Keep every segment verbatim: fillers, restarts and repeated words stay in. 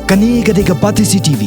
Kane ka dei ka Batesi T V.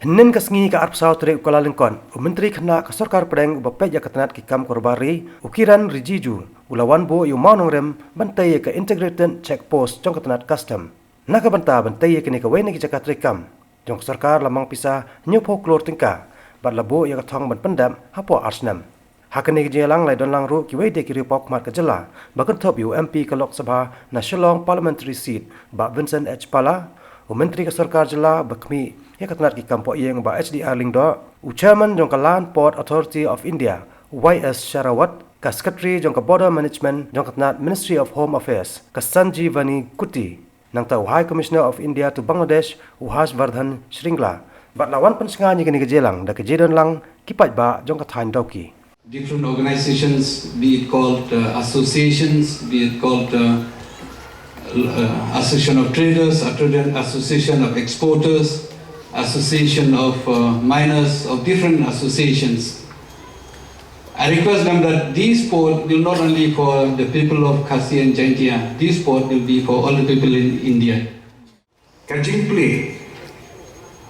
Hynnin ka sngi ka arphew saw tarik u Kyllalyngkot, u Myntri Khynnah ka Sorkar Pdeng uba peit ïa ka tnat ki kam karobar ri, u Kiren Rijiju, u la wan buh ïa u mawnongrim ban tei ïa ka Integrated Check Post jong ka tnat Custom. Na ka bynta ban tei ïa kane kawei na ki jaka treikam jong ka sorkar la mang pisa hynñiewphew klur tyngka, bad la buh ïa ka thong ban pyndep hapoh ar snem. Ha kane ka jingïalang la ïadonlang ruh kiwei de ki riewpawkhmat ka jylla, ba kynthup ïa u M P ka Lok Sabha na Shillong Parliamentary Seat, Bah Vincent H Pala, u Myntri ka Sorkar Jylla ba khmih ïa ka tnat ki kam pohïing Bah H D R Lyngdoh, u Chairman jong ka Land Port Authority of India, Y S Sherawat, ka Secretary jong ka Border Management jong ka tnat Ministry of Home Affairs, ka Sanjeevani Kutty, nangta u High Commissioner of India to Bangladesh, u Harsh Vardhan Shringla, bad la wan pynsngew ïa kane ka jingïalang da ka jingdonlang ki paidbah jong ka thaiñ Dawki. Different organizations, be it called, uh, associations, be it called, uh, uh, Association of Traders, a Trader Association of Exporters, Association of, uh, Miners, of different associations. I request them that this port will not only for the people of Khasi and Jaintia, this port will be for all the people in India. Ka jingplie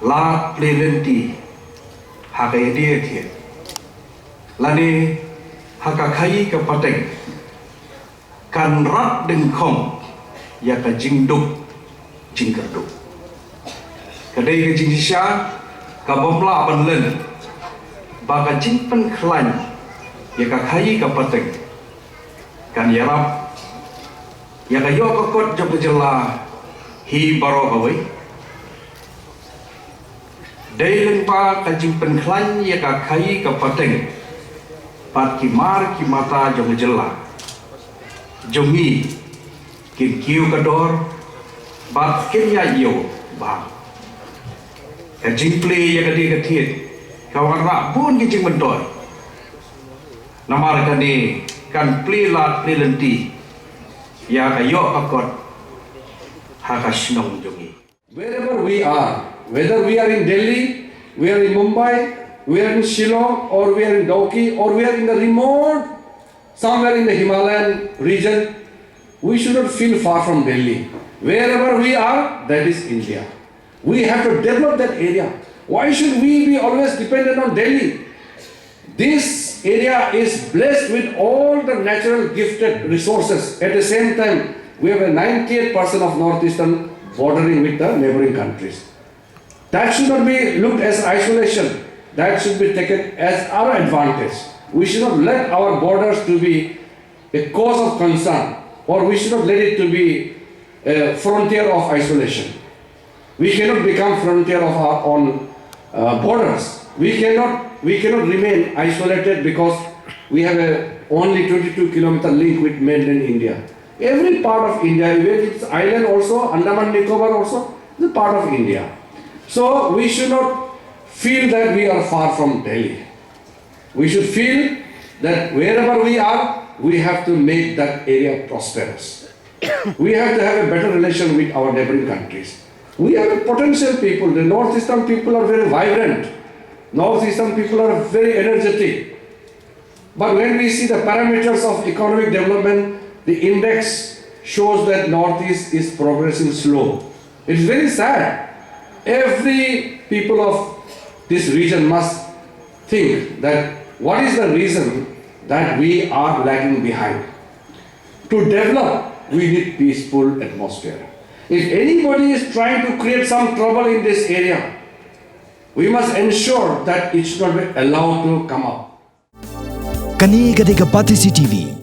lad plie lynti ha ka ïadie ïathied lane ha ka khaïi ka pateng kan rat dyngkhong ïa ka jingduk jingkyrduh. Ka dei ka jingshisha ka bym lah ban len ba ka jingpynkhlaiñ ïa ka khaïi ka pateng kan ïarap ïa ka ïoh ka kot jong ka jylla hi baroh kawei. Dei lyngba ka jingpynkhlaiñ ïa ka khaïi ka pateng bad ki mar ki mata jong ka jylla jong ngi kin kiew ka dor bad kin ïa ïew bha. Ka jingplie ïa ka die ka thied ka wanrah bun ki jingmyntoi. Namar kane kan plie lad plie lynti ïa ka ïoh ka kot ha ka shnong jong ngi. Wherever we are, whether we are in Delhi, we are in Mumbai, we are in Shillong, or we are in Dawki, or we are in the remote, somewhere in the Himalayan region, we should not feel far from Delhi. Wherever we are, that is India. We have to develop that area. Why should we be always dependent on Delhi? This area is blessed with all the natural gifted resources. At the same time, we have a ninety-eight percent of northeastern bordering with the neighboring countries. That should not be looked as isolation. That should be taken as our advantage. We should not let our borders to be a cause of concern, or we should not let it to be a frontier of isolation. We cannot become frontier of our own, uh, borders. We cannot, we cannot remain isolated because we have a only twenty-two kilometer link with mainland India. Every part of India, even its island also, Andaman Nicobar also, is a part of India. So we should not feel that we are far from Delhi. We should feel that wherever we are, we have to make that area prosperous. We have to have a better relation with our neighboring countries. We have a potential people. The northeastern people are very vibrant. Northeastern people are very energetic. But when we see the parameters of economic development, the index shows that Northeast is progressing slow. It's very sad. Every people of this region must think that what is the reason that we are lagging behind. To develop, we need peaceful atmosphere. If anybody is trying to create some trouble in this area, we must ensure that it should not be allowed to come up. Kane ka dei ka Batesi T V.